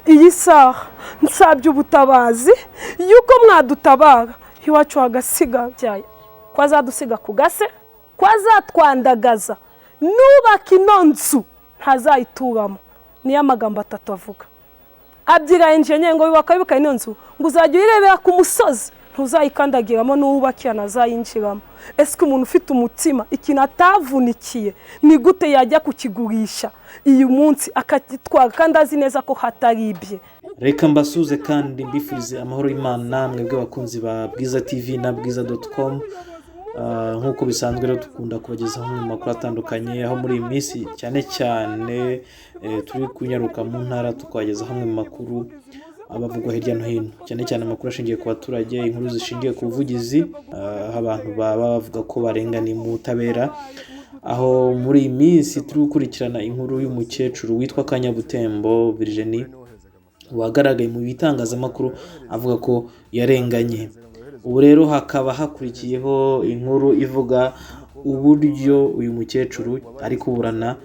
Iyi saha nsabye ubutabazi yuko mwadutabara, iwacu hagasigara, ko azadusiga ku gase, ko azatwandagaza. Nubaka ino nzu ntazayituramo. Niyo amagambo atatu avuga. Abyira enjeniyeri ngo yubaka yubaka ino nzu, ngo uzajya uyirebera ku musozi, ntuzayikandagiramo, n'uwubakira ntazayinjiramo. Ese umuntu ufite umutima, ikintu atavunikiye, ni gute yajya kukigurisha uyu munsi akagitwara kandi azi neza ko hatari ibye? Reka mbasuze kandi mbifurize amahoro y'Imana, mwebwe abakunzi ba Bwiza TV na Bwiza.com. Nk'uko bisanzwe rero, dukunda kubagezaho mu makuru atandukanye, aho muri iyi minsi cyane cyane turi kunyaruka mu ntara, tukabagezaho amwe mu makuru abavugwa hirya no hino, cyane cyane amakuru ashingiye ku baturage, inkuru zishingiye ku buvugizi, aho abantu baba bavuga ko barenganiye mu butabera. Aho muri iyi minsi turi gukurikirana inkuru y'umukecuru witwa Kanyabutembo Virginie, wagaragaye mu bitangazamakuru avuga ko yarenganye. Ubu rero hakaba hakurikiyeho inkuru ivuga uburyo uyu mukecuru ari kuburana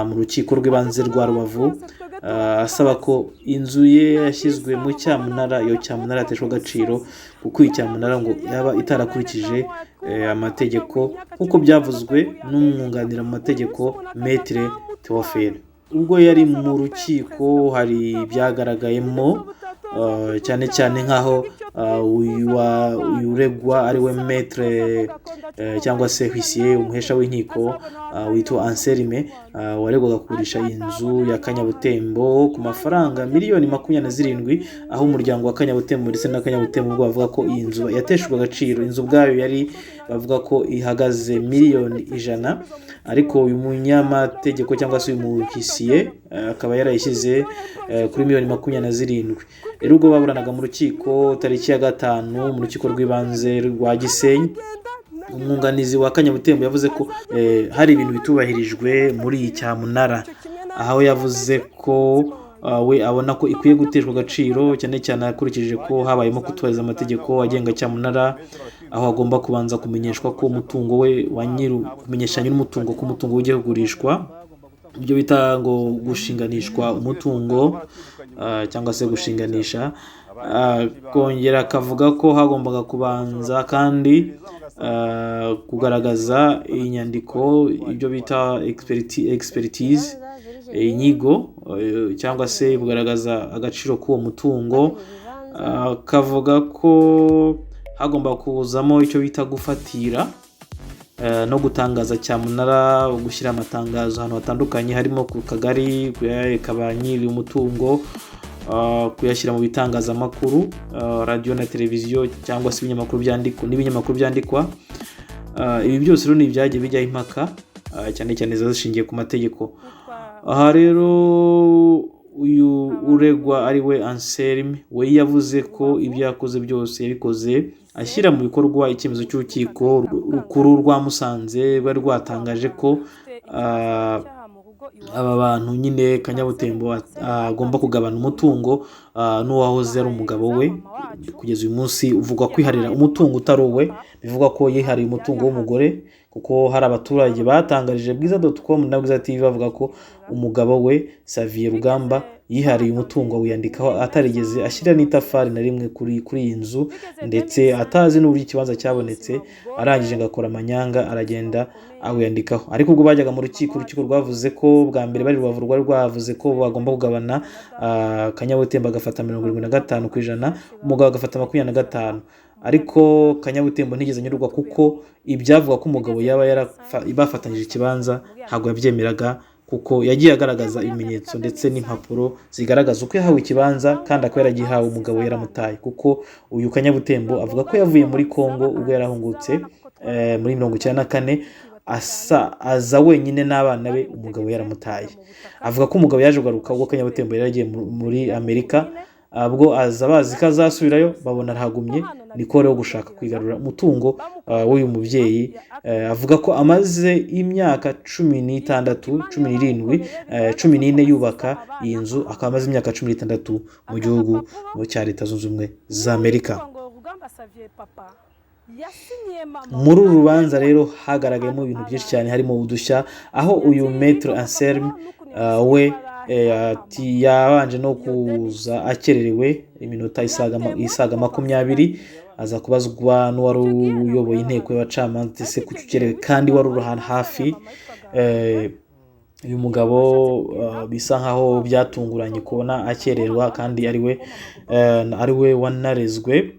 mu rukiko rw'ibanze rwa Rubavu, asaba ko inzu ye yashyizwe mu cyamunara, iyo cyamunara yateshwa agaciro, kuko iyi cyamunara ngo yaba itarakurikije amategeko, nk'uko byavuzwe n'umwunganira mu mategeko, Maître Theophile. Ubwo yari mu rukiko hari ibyagaragayemo, cyane cyane nk'aho uyu uregwa ari we maître cyangwa se huissier, umuhesha w'inkiko witwa Anselme, waregwaga kugurisha inzu ya Kanyabutembo ku mafaranga miliyoni 27, aho umuryango wa Kanyabutembo ndetse na Kanyabutembo ubwo bavuga ko iyi nzu yateshejwe agaciro. Inzu ubwayo yari bavuga ko ihagaze miliyoni 100, ariko uyu munyamategeko cyangwa se uyu muhuissier akaba yarayishyize kuri miliyoni 27. Rero ubwo baburanaga mu rukiko tariki ya 5 mu rukiko rw'ibanze rwa Gisenyi, umwunganizi wa Kanyabutembo yavuze ko hari ibintu bitubahirijwe muri iyi cyamunara, aho yavuze ko we abona ko ikwiye guteshwa agaciro, cyane cyane akurikije ko habayemo kutubahiriza amategeko agenga cyamunara, aho agomba kubanza kumenyeshwa ko umutungo we wa nyiri, kumenyesha nyir'umutungo ko umutungo ugiye kugurishwa, ibyo bita ngo gushinganishwa umutungo cyangwa se gushinganisha. Kongera akavuga ko hagombaga kubanza kandi kugaragaza inyandiko, ibyo bita expertise, inyigo, cyangwa se kugaragaza agaciro k'uwo mutungo. Akavuga ko hagomba kuzamo icyo bita gufatira no gutangaza cyamunara, gushyira amatangazo ahantu hatandukanye, harimo ku kagari, kuyereka ba nyiri umutungo, kuyashyira mu bitangazamakuru, radiyo na televiziyo, cyangwa se ibinyamakuru byandikwa n'ibinyamakuru byandikwa. Ibi byose rero ni ibyagiye bijyaho impaka, cyane cyane ziba zishingiye ku mategeko. Aha rero uyu uregwa ari we Anselme, we yavuze ko ibyo yakoze byose yabikoze ashyira mu bikorwa icyemezo cy'urukiko rukuru rwa Musanze rwari rwatangaje ko aba bantu nyine Kanyabutembo agomba kugabana umutungo n'uwahoze ari umugabo we, kugeza uyu munsi uvugwa kwiharira umutungo utari uwe. Bivugwa ko yihariye umutungo w'umugore, kuko hari abaturage batangarije Bwiza.com na Bwiza TV bavuga ko umugabo we Xavier Rugamba yihariye umutungo, wiyandikaho atarigeze ashyira n'itafari na rimwe kuri iyi nzu, ndetse atazi n'uburyo ikibanza cyabonetse. Arangije ngo akora amanyanga, aragenda awiyandikaho. Ariko ubwo bajyaga mu rukiko, urukiko rwavuze ko bwa mbere bari Rubavu rwari rwavuze ko bagomba kugabana, Kanyabutembo agafata 75%, umugabo agafata 25. Ariko Kanyabutembo ntigeze anyurwa, kuko ibyavuga ko umugabo yaba bafatanyije ikibanza ntabwo yabyemeraga, kuko yagiye agaragaza ibimenyetso ndetse n'impapuro zigaragaza uko yahawe ikibanza, kandi akaba yaragihawe umugabo yaramutaye, kuko uyu Kanyabutembo avuga ko yavuye muri Congo ubwo yarahungutse muri 94, asa aza wenyine n'abana be, umugabo yaramutaye. Avuga ko umugabo yaje kugaruka ubwo Kanyabutembo yari yagiye muri Amerika, ubwo aza bazi ko azasubirayo, babona arahagumye. Niko rero gushaka kwigarurira umutungo w'uyu mubyeyi. Avuga ko amaze imyaka 16, 17, 14 yubaka iyi nzu, akaba amaze imyaka 16 mu gihugu cya Leta Zunze Ubumwe za Amerika. Muri uru rubanza rero hagaragayemo ibintu byinshi cyane, harimo udushya, aho uyu Maître Anselme we Ati yabanje no kuza akererewe iminota isaga 20, aza kubazwa n'uwari uyoboye inteko y'abacamanza ese kuki ukerewe kandi wari uri ahantu hafi. Uyu mugabo bisa nkaho byatunguranye kubona akererwa kandi ariwe wanarezwe,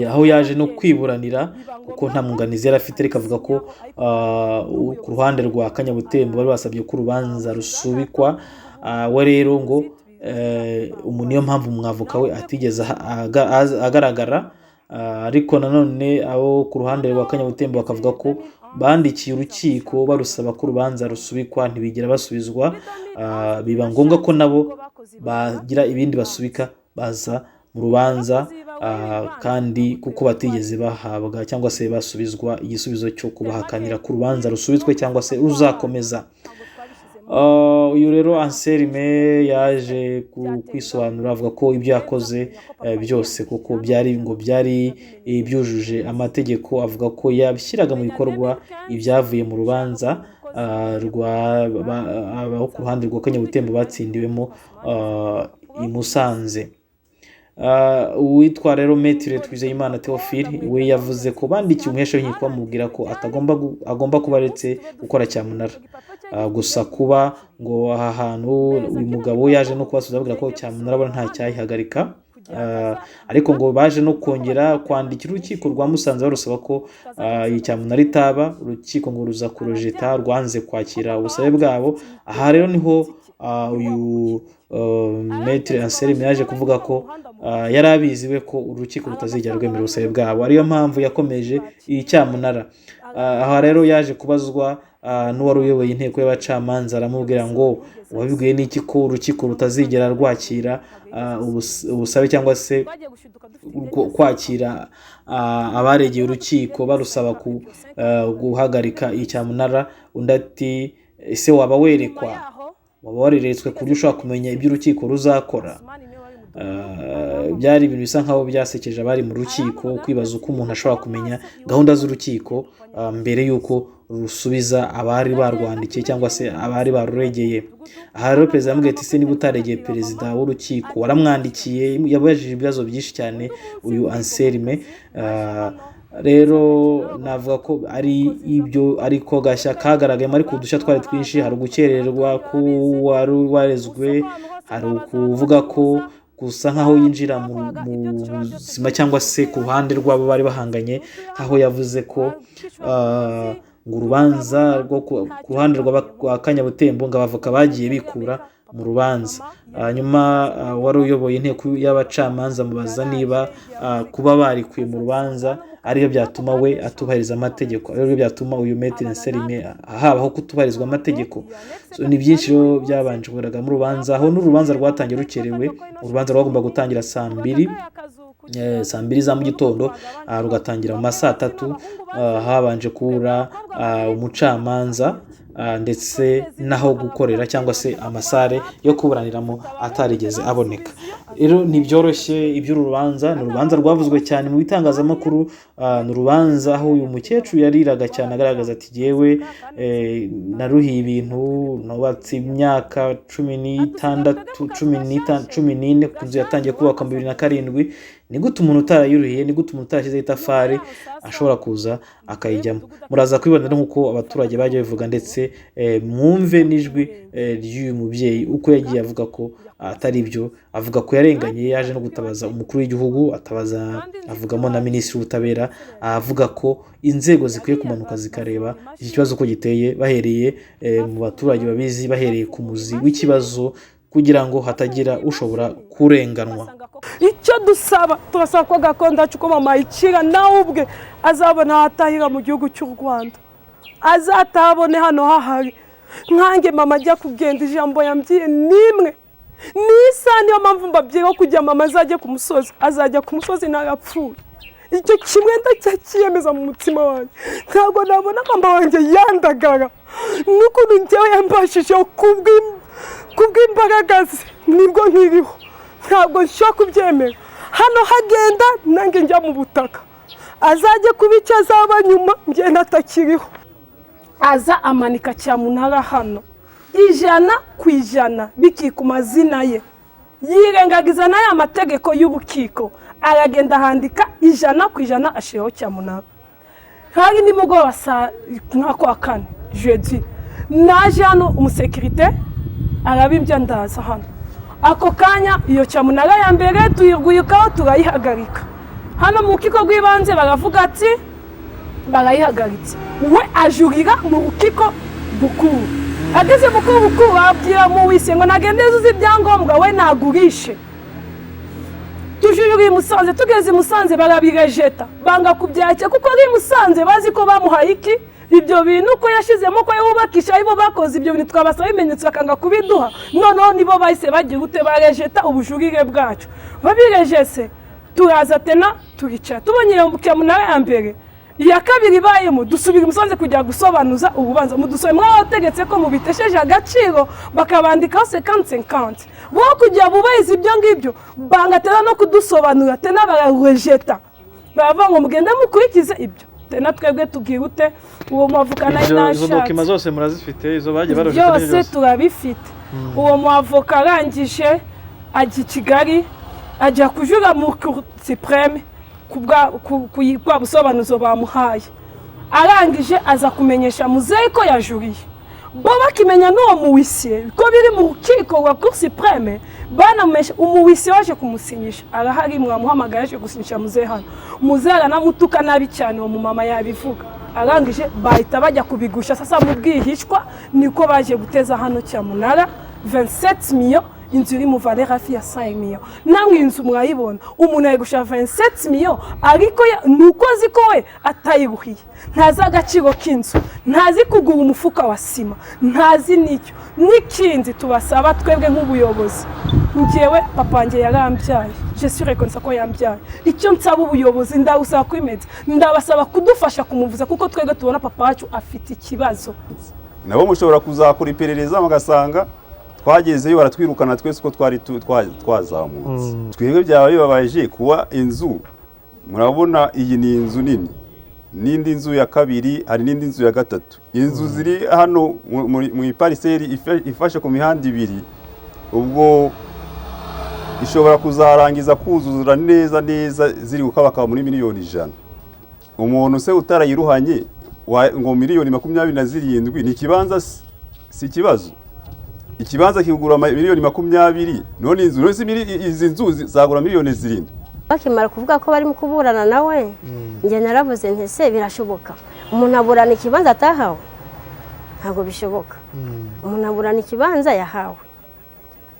aho yaje no kwiburanira kuko nta mwunganizi yari afite, ariko avuga ko ku ruhande rwa Kanyabutembo bari basabye ko urubanza rusubikwa. We rero ngo niyo mpamvu umwavoka we atigeze agaragara. Ariko nanone abo ku ruhande rwa Kanyabutembo bakavuga ko bandikiye urukiko barusaba ko urubanza rusubikwa, ntibigera basubizwa. Biba ngombwa ko nabo bagira ibindi basubika baza mu rubanza, kandi kuko batigeze bahabwa cyangwa se basubizwa igisubizo cyo kubahakanira ko urubanza rusubitswe cyangwa se ruzakomeza. Uyu rero Anselme yaje kwisobanura avuga ko ibyo yakoze byose kuko byari ngo byari byujuje amategeko, avuga ko yabishyiraga mu bikorwa ibyavuye mu rubanza rwa abo ku ruhande rwa Kanyabutembo batsindiwemo i Musanze. Uwitwa rero Maître Twizeyimana Theophile we yavuze ko bandikiye umuhesha w'inkiko bamubwira ko agomba kuba aretse gukora cyamunara. Gusa kuba ngo aha hantu uyu mugabo yaje no kubasubiza ababwira ko cyamunara abona nta cyayihagarika. Ariko ngo baje no kongera kwandikira urukiko rwa Musanze barusaba ko iyi cyamunara itaba, urukiko ngo ruza kurejeta, rwanze kwakira ubusabe bwabo. Aha rero niho uyu Maître Anselme yaje kuvuga ko yari abizi we ko urukiko rutazigera rwemera ubusabe bwabo, ariyo mpamvu yakomeje iyi cyamunara. Aha rero yaje kubazwa n'uwari uyoboye inteko y'abacamanza, aramubwira ngo wabibwiye n'iki ko urukiko rutazigera rwakira ubusabe cyangwa se kwakira abaregeye urukiko barusaba guhagarika iyi cyamunara. Undi ati ese waba werekwa, waba wareretswe ku buryo ushobora kumenya ibyo urukiko ruzakora? Byari ibintu bisa nkaho byasekeje abari mu rukiko, kwibaza uko umuntu ashobora kumenya gahunda z'urukiko mbere y'uko rusubiza abari barwandikiye cyangwa se abari baruregeye. Aha rero perezida yamubwiye ati se niba utaregeye perezida w'urukiko waramwandikiye? Yabajije ibibazo byinshi cyane uyu Anselme. Rero navuga ko ari ibyo ariko gashya kagaragayemo, ariko udushya twari twinshi. Hari ugukererwa k'uwari warezwe, hari ukuvuga ko gusa nkaho yinjira mu buzima cyangwa se ku ruhande rw'abo bari bahanganye, aho yavuze ko ngo urubanza rwo ku ruhande rwa Kanyabutembo ngo abavoka bagiye bikura mu rubanza. Hanyuma wari uyoboye inteko y'abacamanza amubaza niba kuba barikuye mu rubanza aribyo byatuma we atubahiriza amategeko, aribyo byatuma uyu Maître Anselme habaho kutubahirizwa amategeko. Ni byinshi rero byabanje kugaragara mu rubanza, aho n'urubanza rwatangiye rukerewe. Urubanza rwagomba gutangira saa mbiri za mu gitondo, rugatangira mu ma saa tatu. Habanje kubura umucamanza ndetse n'aho gukorera cyangwa se amasare yo kuburaniramo atarigeze aboneka. Rero ntibyoroshye iby'uru rubanza, ni urubanza rwavuzwe cyane mu bitangazamakuru. Ni urubanza aho uyu mukecuru yariraga cyane agaragaza ati jyewe naruhiye ibintu, nubatse imyaka 16, 14 ku nzu yatangiye kubakwa mu 2007. Ni gute umuntu utarayuruhiye, ni gute umuntu utarashyizeho itafari ashobora kuza akayijyamo? Muraza kubibona nk'uko abaturage bajya babivuga, ndetse mwumve n'ijwi ry'uyu mubyeyi uko yagiye avuga ko atari byo, avuga ko yarenganye. Yaje no gutabaza umukuru w'igihugu, atabaza avugamo na minisitiri w'ubutabera, avuga ko inzego zikwiye kumanuka zikareba iki kibazo uko giteye, bahereye mu baturage babizi, bahereye ku muzi w'ikibazo, kugira ngo hatagira ushobora kurenganwa. Icyo dusaba, turasaba ko gakondo yacu, ko mama ayicira, nawe ubwe azabona aho atahira mu gihugu cy'u Rwanda, azatahabone hano hahari. Nkange mama ajya kugenda, ijambo yambwiye nimwe ni isaha, niyo mpamvu mbabwira ko kugira mama azajye ku musozi, azajya ku musozi ntarapfuye. Icyo kimwe ndacyakiyemeza mu mutima wanjye. Ntabwo nabona mama wanjye yandagara n'ukuntu njyewe yambashijeho kubw'imbaraga ze nibwo nkiriho. Ntabwo nshobora kubyemera hano hagenda nanjye njya mu butaka, azajye kuba icyo azaba nyuma njye atakiriho. Aza amanika cyamunara hano. 100% bikiri ku mazina ye. Yirengagiza n'aya mategeko y'ubukiko, aragenda ahandika 100% ashyiraho cyamunara. Hari nimugoroba saa nka kwa kane, jeudi, naje hano, umusekirite arabimbya, ndaza hano ako kanya. Iyo cyamunara ya mbere tuyirwikaho, turayihagarika hano mu rukiko rw'ibanze. Baravuga ati barayihagaritse. We ajurira mu rukiko bukuru. Ageze mu rukiko bukuru, abwira mu wise ngo nagende zuze ibyangombwa, we nagurishe. Tujurira i Musanze. Tugeze i Musanze barabirejeta, banga kubyakira, kuko ari i Musanze bazi ko bamuhaye iki ibyo bintu, ko yashyizemo, ko yubakisha, aribo bakoze ibyo bintu. Twabasaba ibimenyetso bakanga kubiduha. Noneho nibo bahise bagira ute? Barejeta ubujurire bwacu. Babirejese, turaza tena turicara, tubonye iyo cyamunara ya mbere, iya kabiri ibayemo, dusubira i Musanze kujya gusobanuza urubanza. Mudusome mwabategetse ko mubitesheje agaciro, bakabandikaho 50-50. Bo kugira bubahirize ibyo ngibyo, banga tena no kudusobanurira, tena bararejeta, baravuga ngo mugende mukurikize ibyo. Tena twebwe tubwira ute uwo muavoka nawe? Izo Nashatse document zose murazifite, izo bagiye barojeta? Byose turabifite. Uwo muavoka arangije ajya i Kigali, ajya kujura mu Cour suprême ku bwa busobanuzo bamuhaye. Arangije aza kumenyesha muzehe ko yajuriye. Bo bakimenya n'uwo muwisiye ko biri mu rukiko rwa Cour suprême, banamumenyesha umuwisiye waje kumusinyisha. Arahari, mwamuhamagaye, yaje gusinyisha muzehe hano. Muzehe aranamutuka nabi cyane, uwo mumama yabivuga. Arangije bahita bajya kubigusha sasa mu bwihishwa, niko baje guteza hano cyamunara 27 millions, inzu iri mu valeur hafi ya 5 millions. Namwe inzu mwayibona, umuntu ayigusha 27 millions, ariko ni uko azi ko we atayiruhiye, ntazi agaciro k'inzu, ntazi kugura umufuka wa sima, ntazi n'icyo. N'ikindi tubasaba twebwe nk'ubuyobozi, njyewe papa wanjye yarambyaye, je suis reconnaissant ko yambyaye. Icyo nsaba ubuyobozi, ndabusaba kwimeza, ndabasaba kudufasha kumuvuza, kuko twebwe tubona papa wacu afite ikibazo. Nabo mushobora kuzakora iperereza mugasanga twagezeyo baratwirukana twese uko twari twazamutse. Twebwe byaba bibabaje kuba inzu, murabona iyi ni inzu nini, n'indi nzu ya kabiri, hari n'indi nzu ya gatatu. Inzu ziri hano mu iparcelle ifashe ku mihanda ibiri, ubwo ishobora kuzarangiza kuzuzura neza neza ziri gukabakaba muri miliyoni 100. Umuntu se utarayiruhanye ngo miliyoni 27 ni ikibanza si ikibazo? Ikibanza kigura miliyoni 20, none inzu, none se izi nzu zagura miliyoni 7? Bakimara kuvuga ko barimo kuburana nawe, njye naravuze nti: "Se birashoboka umuntu aburana ikibanza atahawe? Ntabwo bishoboka. Umuntu aburana ikibanza yahawe."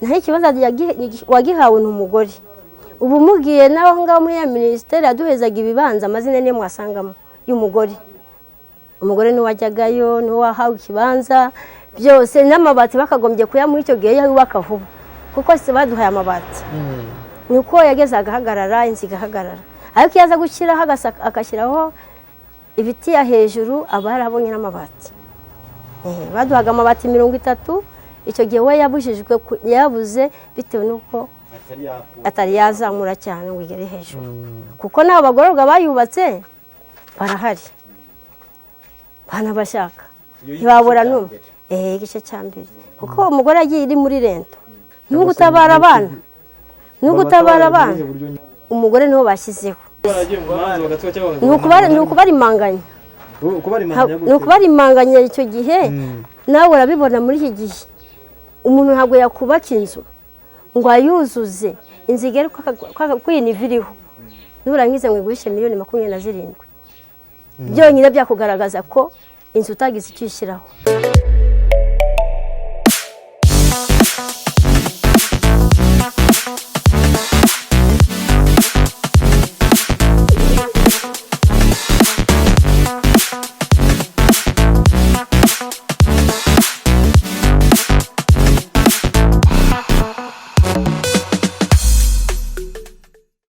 Naho ikibanza wagihawe ni umugore. Ubu mugiye nawe aho ngaho muri ya minisiteri yaduhezaga ibibanza, amazina niyo mwasangamo y'umugore. Umugore niwe wajyagayo, niwe wahawe ikibanza byose, n'amabati bakagombye kuyamuha icyo gihe yubaka vuba, kuko si baduhaye amabati, ni uko yageze agahagarara, inzu igahagarara. Ariko iyo aza gushyiraho agashyiraho ibiti ya hejuru, aba yarabonye n'amabati. Baduhaga amabati 30 icyo gihe. We yabujijwe yabuze bitewe n'uko atari yazamura cyane ngo igere hejuru, kuko n'abo bagororwa bayubatse barahari, banabashaka ntibabura n'umwe. Igice cya mbere, kuko umugore yagiye iri muri linteau. Ntugutabara abana, ntugutabara abana, umugore niho bashyizeho. Ni ukubarimanganya, ni ukubarimanganya icyo gihe. Nawe urabibona, muri iki gihe umuntu ntabwo yakubaka inzu ngo ayuzuze, inzu igere ku iyi niveau iriho, nurangiza ngo igurishe miliyoni 27. Byonyine byakugaragaza ko inzu utagize icyo uyishyiraho.